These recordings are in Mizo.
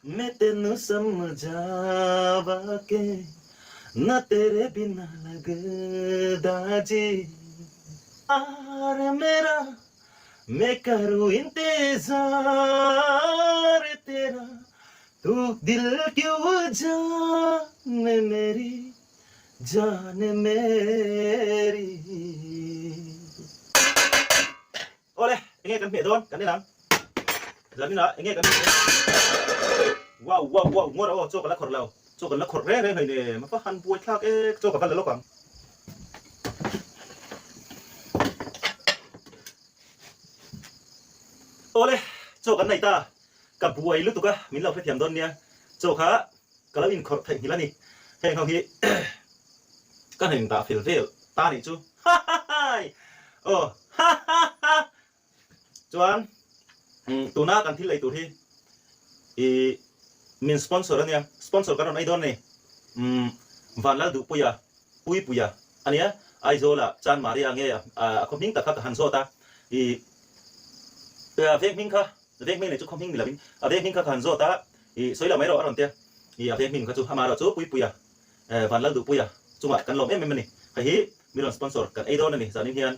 Main tenu samjhava ke na tere bina lagda ji Yaar mera main karu intezaar tera tu dil kyun jaan meri jaan meri. Awle, enge kan hmeh dawn? Kan en ang. Zanin ah enge kan hmeh dawn? Wow wow wow ngawr aw chaw ka la khawrh lo. Chaw kan la khawrh reng reng hleinem. A va han buai thlak e, chaw ka va la lawk ang. Awle, chaw kan nei ta. Ka buai lutuk a, min lo hrethiam dawn nia. Chaw kha ka lo inkhawrh theih nghilh a ni. Heng ho hi ka hnen dah fel vel ta nih chu. Hahahaii! Aw hahaha! Chuan tuna kan thil ei tur hi ih min sponsor a nia, sponsor kan rawn ei dawn a ni. Vanlalduhpuia, Puipuia a nia, Aizawla Chanmaria nge a khaw hming tak kha ka han zawt a, ih veng hming kha, veng hming nei chu khaw hming ni lovin a veng hming kha ka han zawt a, ih sawi lo mai rawh a rawn tia, ih a veng hming kha chu amah erawh chu Puipuia Vanlalduhpuia chungah kan lawm em em a ni. Hei hi mi rawn sponsor kan ei dawn a ni zanin hian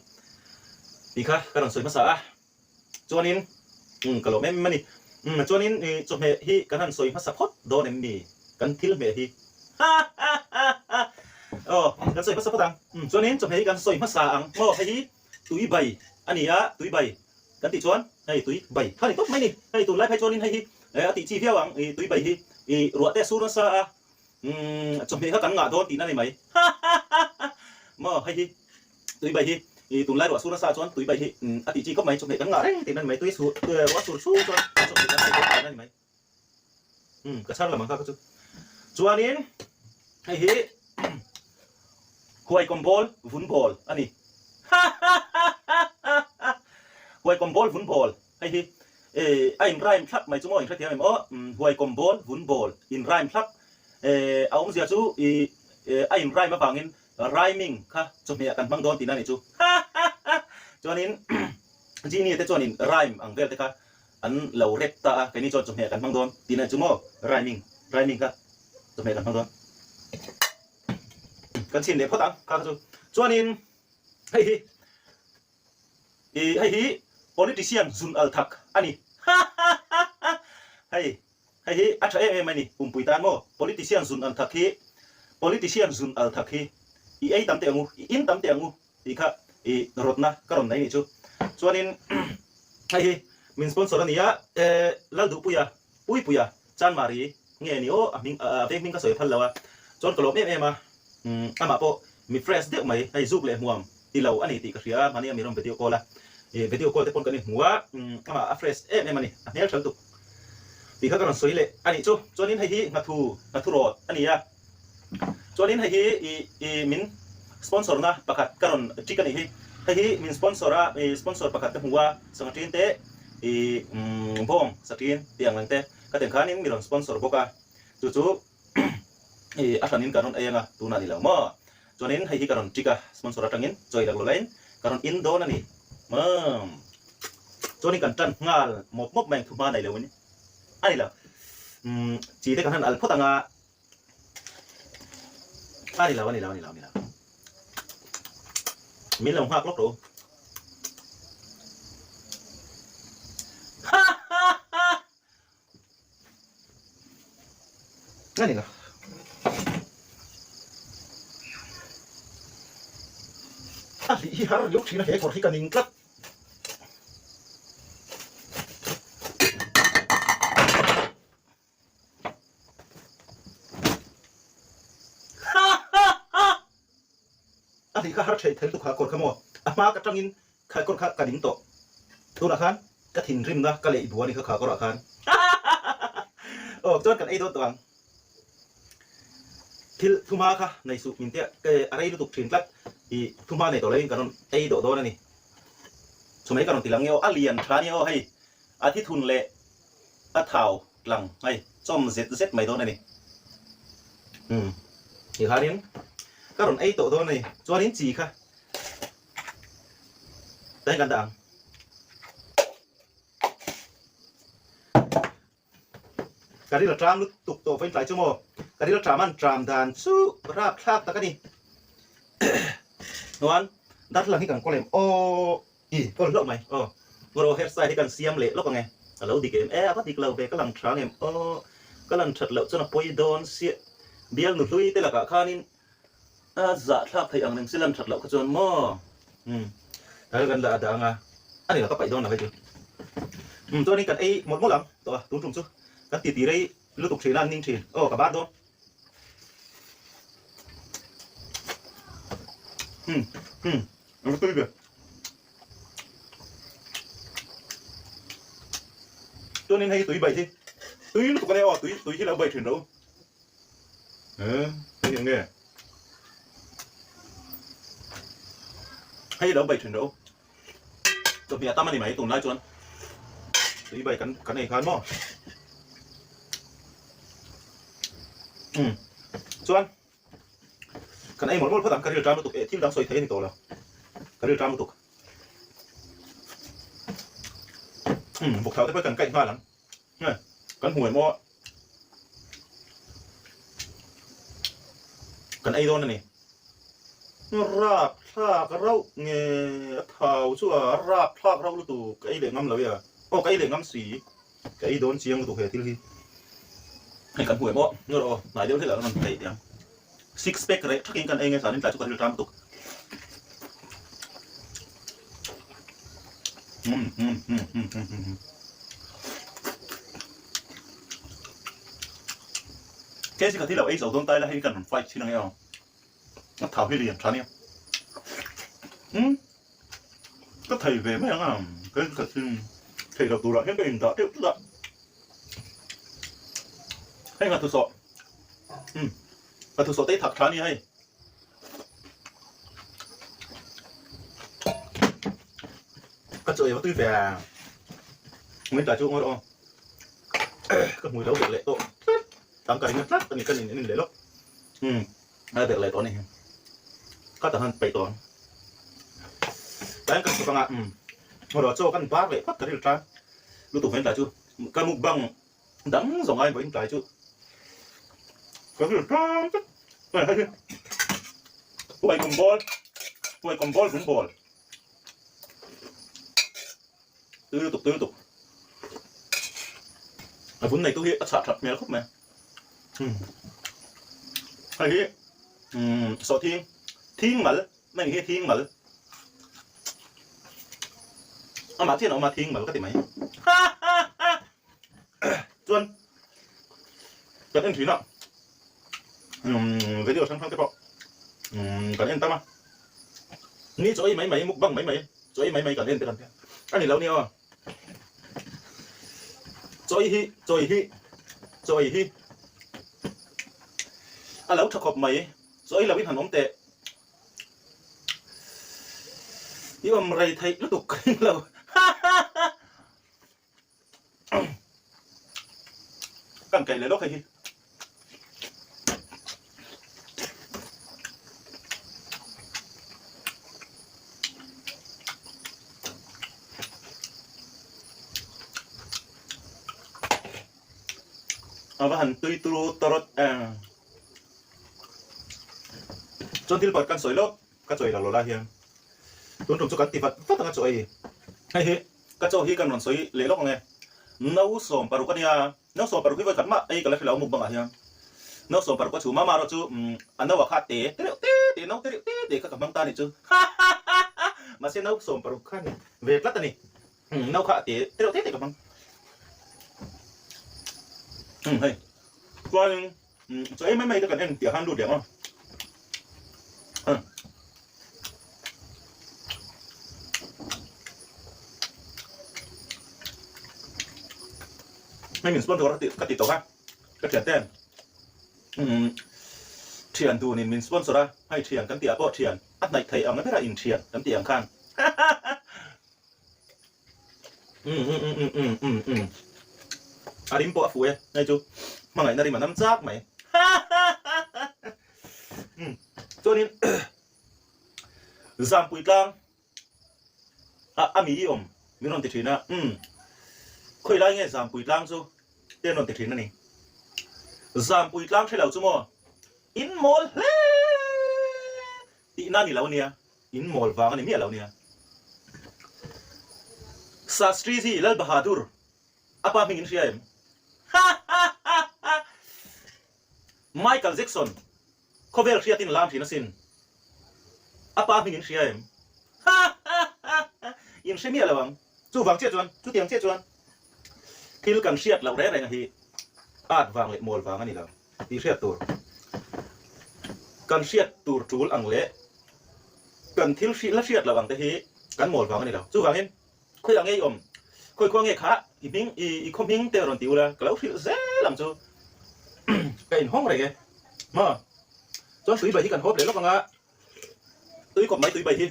tih kha ka rawn sawi hmasa a, chuanin ka lawm em em a ni. Chuanin chawhmeh hi kan han sawi hmasa phawt dawn em ni kan thil hmeh hi? Ha ha ha ha Aw kan sawi hmasa phawt ang. Chuanin chawhmeh hi kan sawi hmasa ang maw? Hei hi tui bai a ni a, tui bai kan tih chuan hei tui bai kha ni tawp mai ni. Hei tunlai phei chuanin hei hi a tih chi viau ang tui bai hi ruah te a sur nasa a, Umm chawhmeh kha kan ngah dawn tihna ni mai. Hahahaha Maw hei hi tui bai hi i tunlai ruah sur nasa chuan tui bai hi a tih chi khawp mai chawhmeh kan ngah reng tihna ni mai tui sur ruah sur chhung chuan chawhmeh kan nei dawn tihna ni mai. Umm ka chhar lam ang kha ka chu. Chuanin hei hi huaikawm bawl vun bawl a ni. Hahahaha Huaikawm bawl vun bawl. Hei hi a in rhyme thlap mai chu maw in hrethiam em aw, huaikawm bawl, vun bawl in rhyme thlap a awmzia chu i a in rhyme avangin rhyming kha chawhmeh ah kan hmang dawn tihna a nih chu hahaha chuanin Genie te chuanin rhyme ang vel te kha an lo rap ta a keini chuan chawhmeh ah kan hmang dawn tihna a nih chu maw rhyming rhyming kha chawhmeh kan hmang dawn kan chhin leh phawt ang kha kha chu chuanin hei hi I hei hi politician zun al thak a ni. Hahahaha Hei hei hi a tha em em a ni pumpui tan maw politician zun al thak hi politician zun al thak hi i ei tam teh ang u i in tam teh ang u tih kha i rawtna ka rawn nei nih chu. Chuanin hei hi min sponsor a ni a Lalduhpuia Puipuia Chanmari nge ni aw a hming a veng hming ka sawi phal lo a chuan ka lawm em em a amah pawh mi fresh deuh mai hei zuk leh hmuam ti lo a ni tih ka hria a mahni a mi rawn video call a ih video call te pawn kan inhmu a amah a fresh em em a ni a hmel tha lutuk tih kha ka rawn sawi leh a nih chu chuanin hei hi nghathu nghathu rawt a ni a chuanin hei hi ih ih min sponsor na pakhat ka rawn tick a nih hi hei hi min sponsor a ih sponsor pakhat ka hmu a sangha tin te ih bawng satin tih ang reng te Ka ten khanin mi rawn sponsor bawk a, chu chu i a hranin kan rawn ei anga tunah ni lo maw? Chuanin hei hi ka rawn tick a, sponsor atangin chawi lak lo laiin ka rawn in dawn a ni maw? Chuanin kan tan nghal mawp mawp mai ang thuhma nei loin a ni lo. Umm chi te kan han al phawt anga a ni lo a ni lo a ni lo a ni lo. Min lo nghak lawk rawh u. Ha ha ha! A ni lo. A hlih hi har riau thin a, he kawr hi ka ning tlat. Ha ha ha! A hlih kha har thei thei lutuk kha kawr kha maw? A hma ka tangin kha kawr kha ka ning tawh. Tunah khan ka thinrimna ka leih bua a ni kha kha kawrah khan. Ha ha ha! Aw chuan kan ei dawn tawh ang. Thil thuma kha nei suh min tia a rei lutuk thin tlat. I thuma nei tawh loin kan rawn ei dawh dawn a ni. Chumai ka rawn ti lang nge aw, a lian tha nia aw hei. A thithun leh a thau tlang hei chawm zet zet mai dawn a ni. Umm tikhanin ka rawn ei tawh dawn a ni. Chuanin chi kha tain kan dah ang. Ka ril a tram lutuk tawh vawiin tlai chu maw? Ka ril a tram an tram dan chu rapthlak tak a ni. Chuan darthlalang hi kan kawl em? Aw i kawl hlauh mai. Aw Ngawraw hairstyle hi kan siam leh lawk ang e. A lo dik em? E a va dik lo ve, ka lang tha ang em? Aw ka lan that loh chuan a pawi dawn siah. Bial nu hlui te lakah khanin A zahthlak theih ang reng si lan that loh kha chuan maw? Umm ral kan la a dah ang a, a ni lo ka paih dawn lo hei chu. Umm chuanin kan ei mawlh mawlh ang tawh a, tun tum chu kan titi rei lutuk thin a, an ning thin. Aw ka bar dawn. Umm umm a va tui ve. Chuanin hei tui bai hi tui lutuk a nia aw, tui tui hi lo bai thin ro. Hei eng nge? Hei lo bai thin ro. Chawhmeh a tam a ni mai tunlai chuan tui bai kan kan ei khan maw? Umm chuan kan ei mawlh mawlh phawt ang ka rilṭam lutuk eh thil dang sawi thei a ni tawh lo ka rilṭam lutuk. Umm vawkthau te pawh hi kan kaih nghal ang. Nge kan hmu em aw? Kan ei dawn a ni. Rapthlak rauh nge a thau chu a rapthlak rauh lutuk ka ei leh ngam lo e a. Aw ka ei leh ngam si. Ka ei dawn chiang lutuk he thil hi. Hei kan hmu em aw? Nge rawh aw hnai deuh hlek ah kan rawn peih teh ang. Six pack reh thakin kan ei nge zan in tlai chu ka ril ṭam lutuk. Kei zikhat hi lo ei zo dawn ta ila hei kan rawn fight thin ang e aw. A thau hi lian tha nia. Umm ka thei ve mai ang a, kei zikhat hi thei lo turah hian ka indah deuh tlat a. Hei nghathu sawh umm nghathu sawh te hi thak tha ania hei. Ka chaw ei va tui ve a, min tlai chu ngawi rawh aw, ka hmui lo belh leh tawh tlat, tam ka ring a tlat a ni ka nin en leh lawk, umm a belh leh tawh a ni ka tah han peih tawh ang, tlai kan chhuk ang a umm ngawi rawh chaw kan bar leh phawt ka ril tan lutuk mai tlai chu ka mukbang dang zawng ai vawiin tlai chu ka ril tan tlat hei hei hi huai kum bawl huai kum bawl vun bawl tui lutuk tui lutuk a vun nei tu hi a chhah that hmel khawp mai hei hi umm sawhthing thing mal Hmei hi thing mal. Amah chian a awm a, thing mal ka ti mai. Chuan kan en thin a, video hrang hrang te pawh kan en tam a. Ni chaw ei mai mai, mukbang mai mai, chaw ei mai mai kan en te kan tia. A ni lo nia aw. Chaw ei hi, chaw ei hi, chaw ei hi a lo tha khawp mai. Chaw ei lo in han awm teh. I awm rei theih lutuk ka ring lo. Kan kaih leh lawk hei hi. A va han tui turu tawrawt em. Chuan thil pakhat kan sawi lawk, ka chawi lo lai hian tun tum chu kan ti vat vat ang a chaw ei. Hei hi ka chaw hi kan rawn sawi leh lawk ang e. No 16 a nia, no 16 hi vawi khat mah ei ka la hre lo mukbang ah hian. No 16 a chhum a, amaherawhchu a no ah kha te te reuh te te, no te reuh te te kha ka hmang ta a nih chu. Mahse no 16 kha ni ve tlat a ni. No kha te te reuh te te ka hmang. Hei chuanin. Chaw ei mai mai te kan en tih a han lut leh ang a. Hei min sponsor ka ti tawh a, ka thian ten thian dunin min sponsor a, hei thian kan tih ah pawh thian a hnaih theih ang berah in thian kan tih ang khan. A rim pawh a fuh e, hei chu hmangaihna rim a nam chak mai. Chuanin Zampui tlang a a mi i awm min rawn ti thin a, khawi lai nge Zampui tlang chu te an rawn ti thin a ni. Zampui tlang hre lo chu maw? In mawl hle tihna ni lo nia, in mawl vang a ni miah lo nia. Shastriji Lal Bahadur a pa hming in hria em? Ha ha ha ha! Michael Jackson khawvel hriatin lam thin asin. A pa hming in hria em? Ha ha ha ha! In hre miah lo ang. Chuvang chiah chuan, chutiang chiah chuan thil kan hriat loh reng reng a hi at vang leh mawl vang a ni lo tih hriat tur. Kan hriat tur tul ang leh kan thil la hriat loh ang te hi kan mawl vang a ni lo. Chuvangin Khawiah nge i awm? Khawi khua nge kha i hming i i khaw hming te rawn ti ula ka lo hrilh zel ang chu ka inhawng reng e. Maw? Chuan tui bai hi kan hawp leh lawk ang a, tui kawp mai tui bai hi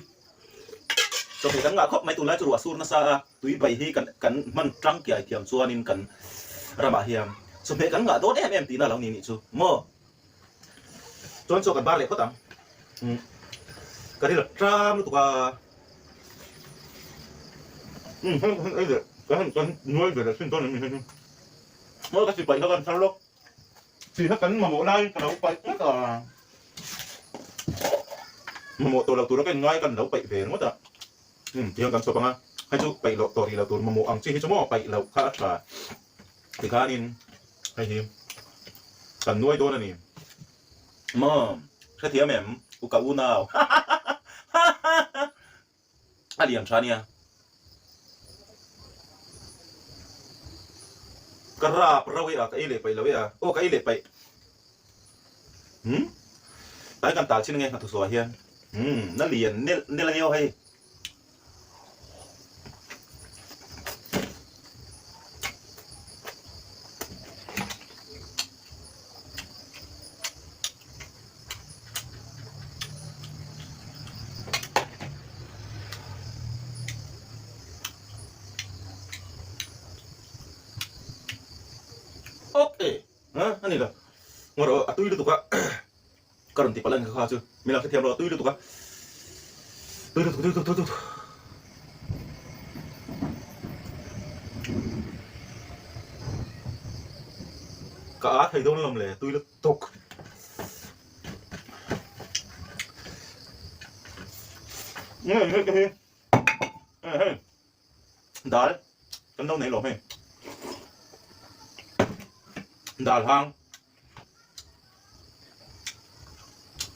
chawhmeh kan ngah khawp mai tunlai chu ruah sur nasa a, tui bai hi kan kan hman tangkiai thiam chuanin kan ramah hian chawhmeh kan ngah dawn em em tihna lo ni nih chu maw? Chuan chaw kan bar leh phawt ang. Umm ka ril a tram lutuk a. Umm heng heng ei leh ka heng kan nuai ve leh thin dawn em ni hei hi. Maw ka sipai kha kan thar lawk. Chi kha kan mamawh lai ka lo paih ngawt a. Mamawh tawh lo tura ka inngai kan lo paih ve ringawt a. Umm tihian kan chawp ang a. Hei chu paih loh tawh rih lo tur mamawh ang chi hi chu maw paih loh kha a tha. Tikhanin hei hi kan nuai dawn a ni. Maw hrethiam em u ka unau a lian tha nia. Ka rap rau e a ka ei leh paih lo e a aw ka ei leh paih umm tlai kan tal chin ange hnathawh suah hian umm na lian nelh nelh a nia aw hei. Ok a ni lo ngawrh a tui lutuk a. Ka rawn ti palh a ni kha chu min lo hrethiam lo a tui lutuk a tui lutuk tui lutuk tui lutuk. Ka a thei dawn lawm le tui lutuk. Nge hei te hi hei dal kan lo nei lawm hei dal hang.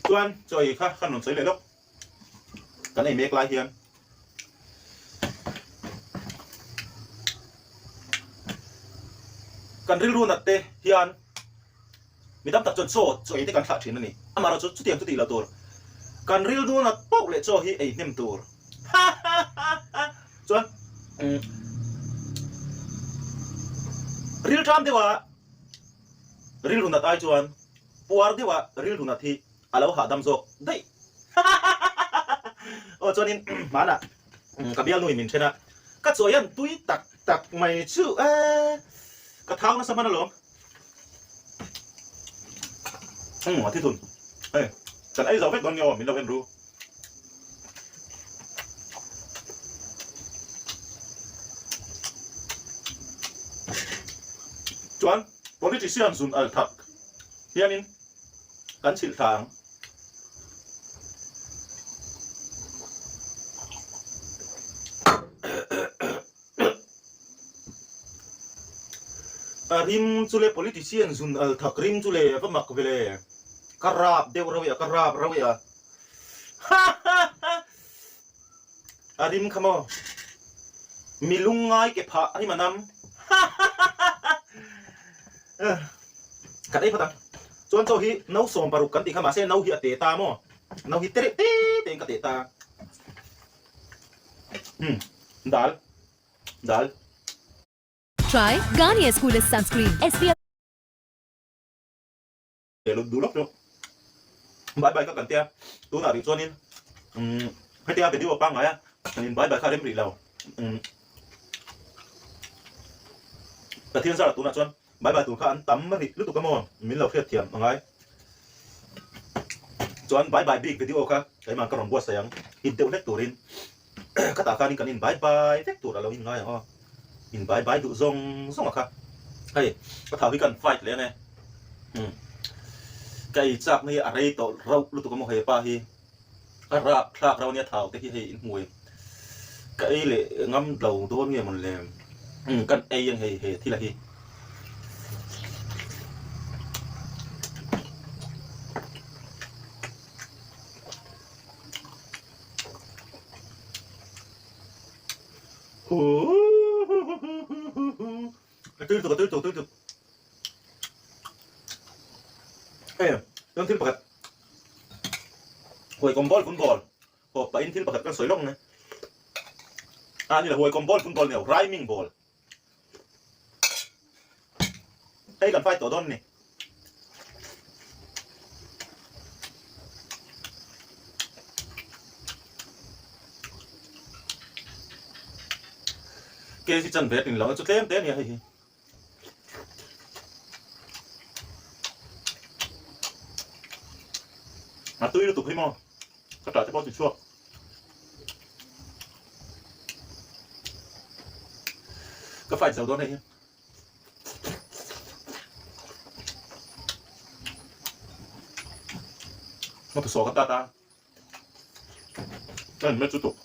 Chuan chaw ei kha kan rawn sawi leh lawk. Kan ei mek lai hian kan rilru nat te hian mi tam tak chuan chaw chaw ei te kan thlah thin a ni. Amaherawh chu chutiang chu tih loh tur. Kan rilru nat pauh leh chaw hi ei hnem tur. Ha ha ha ha Chuan rilṭam deuha Rilru nat ai chuan puar deuha rilru nat hi a lo hahdam zawk daih. Aw chuanin hmanah ka bialnuin min then a, ka chawi an tui tak tak mai chu e, ka thau nasa hman alawm. Umm a thithun hei kan ei zo vek dawn nge aw min lo en ru. Chuan politician zun al thak hianin kan chhilh thla ang. A rim chu le politician zun al thak rim chu le va mak ve le. Ka rap deuh rauh e a, ka rap rauh e a. Ha ha ha! A rim kha maw? Mi lungngai ke phah a rim a nam. Ha ha ha ha! Kan ei phawt ang. Chuan chaw hi no 16 kan tih kha mahse no hi a te ta maw? No hi te reuh te tein ka teh ta. Hmm, dal, dal. Try Garnier Coolest Sunscreen SPF. Leh lut duh lawk chu bye bye kha kan tia tunah rih chuanin umm hetia video pangngai a kan in bye bye kha rem rih lo umm Pathian zara tunah chuan bye bye tur kha an tam rih lutuk a maw min lo hriat thiam angai chuan bye bye bik video kha keimah ka rawn buatsaih ang hit deuh hlek turin Khatah khanin kan in bai bai vek tur a lo in ngai ang aw. In bai bai duh zawng zawng a kha. Hei ka thau hi kan fight leh ang e. Umm ka ei chak na hi a rei tawh rauh lutuk a maw hepa hi a rap thlak rauh ania thau te hi hei in hmu em ka ei leh ngam lo dawn nge mawn le umm kan ei ang hei he thil a hi. A tui lutuk a tui lutuk a tui lutuk. Hei chuan thil pakhat huai kawm ball football haw pahin thil pakhat kan sawi lawk ang e. A ni lo huai kawm ball football ni lo rhyming ball. Hei kan fight tawh dawn a ni. Kg chan ve tin lo chu tlem te a nia hei hi. A tui lutuk hi maw ka tah te pawh a ti chhuak. Ka fight zo dawn hei hi. Hmatusaw ka tat a. Ka inmet lutuk.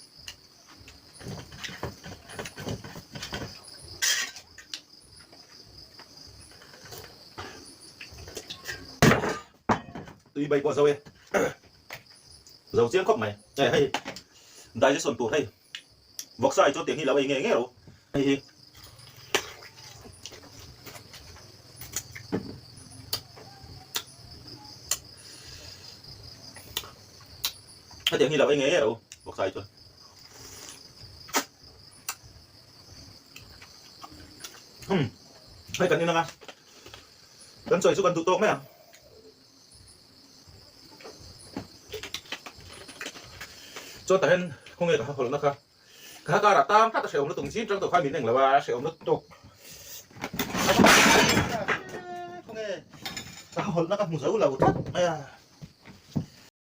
Tui bai pawh zo e. Zo chiang khawp mai. Hei hei digestion tur hei vawksa hi chuan tiang hi lo ei ngei ngei ro. Hei hi. Hetiang hi lo ei ngei ngei ro vawksa hi chuan. Hmm. Hei kan in anga. Kan chawi chu kan duh tawk mai ang. Chuan tah hian khawnge ka hawlhna kha. Ka ha karah tang tlat a hrehawm lutuk zing tang tawh khan min eng lo a, a hrehawm lutuk. Khawnge ka hawlhna ka hmu zo lo tlat mai a.